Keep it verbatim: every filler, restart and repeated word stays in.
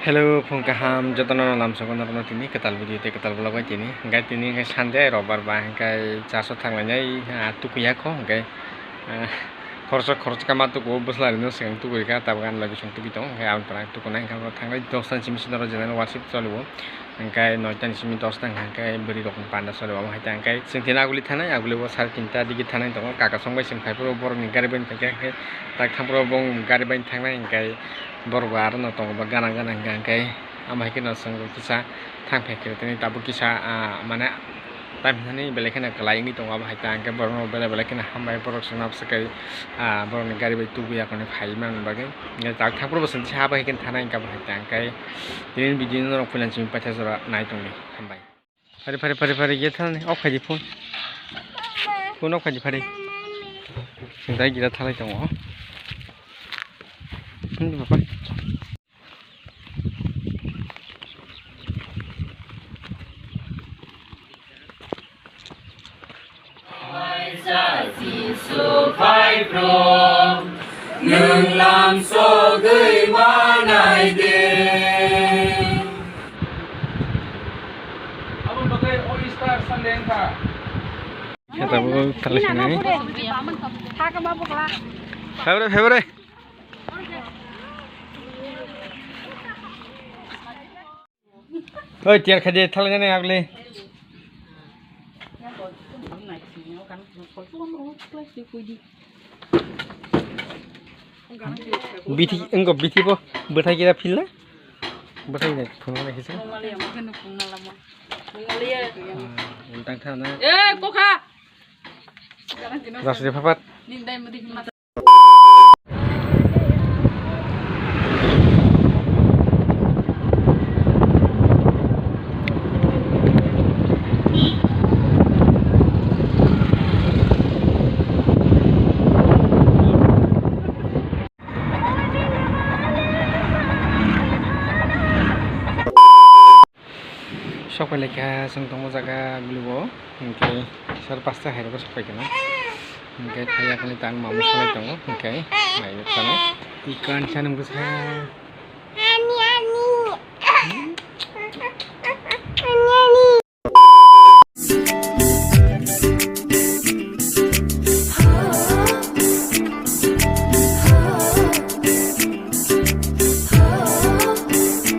Hello, phung kaham jotono lamsogo norokno tini kwtal video tei kwtal vlog bai tini. Hwnkhe tini hwnkhe Sunday, Robar ba hwnkhe church o thanglainai, ah, tukuya kho hwnkhe, ah, khoroksa khoroksa ma tukuo bwsla rino swkang tukui kha, tabuk ani logi song tukui tongo, hwnkhe aboni pore ang tukunai hwnkhe abo thangnai dosta ni simi simi norok general worship choli o, hwnkhe noita ni simi dosta hwnkhe bwrwi rok ni panda choli o, omo hai khe hwnkhe chwng tini aguli thanai, aguli o sare tinta digi thanai tongo, kaka song bai chwng phai phuru borok ni gari bai phai khe, hwnkhe tak thang phuru bo gari bai thangnai hwnkhe. Borok bo aro no tongo ba gana gana hwnkha hwnkhe, amo hai kheno chwng kisa thang phai khe tini tabuk kisa, ah, mane tam hinani belai kheno kwlai wngwi tongo, abo hai ta hwnkhe borokno belai belai kheno hambai borok chwngno bwswk kai, ah, borokni gari bai tubui akhorni phai manni bagwi. Hwnkhe tak thang phuru bo chwng se abo hai kheno thanai hwnkhe abo hai ta hwnkhe tini video no norok puila chini paithago jora nai tongdi, hambai. Phari, phari, phari, phari, ye thani, off khai di phone. Phone off khai di, phari. Sing dai gira thalai tongo. Hmm, baba. Nwng lam sogwi manai de. Abo bagwi o Easter Sunday wngkha. Khe tabuk thalai sinai. February, February. Oi, tiar khaje thalai nani agli. Bithi, engko bithi bo, bwthai kira philna. Bwthai ni phunuknai kisa. Ultang thana. Eh, kokha. Rasri phapat. Sok pai laikha chwng tongma jaga gulugo, hwnkhe sar pasta hai rogo sok pai kheno, hwnkhe thaiya khani tang mamo salai tongo, hwnkhe nai tano ikan sanam bwsa.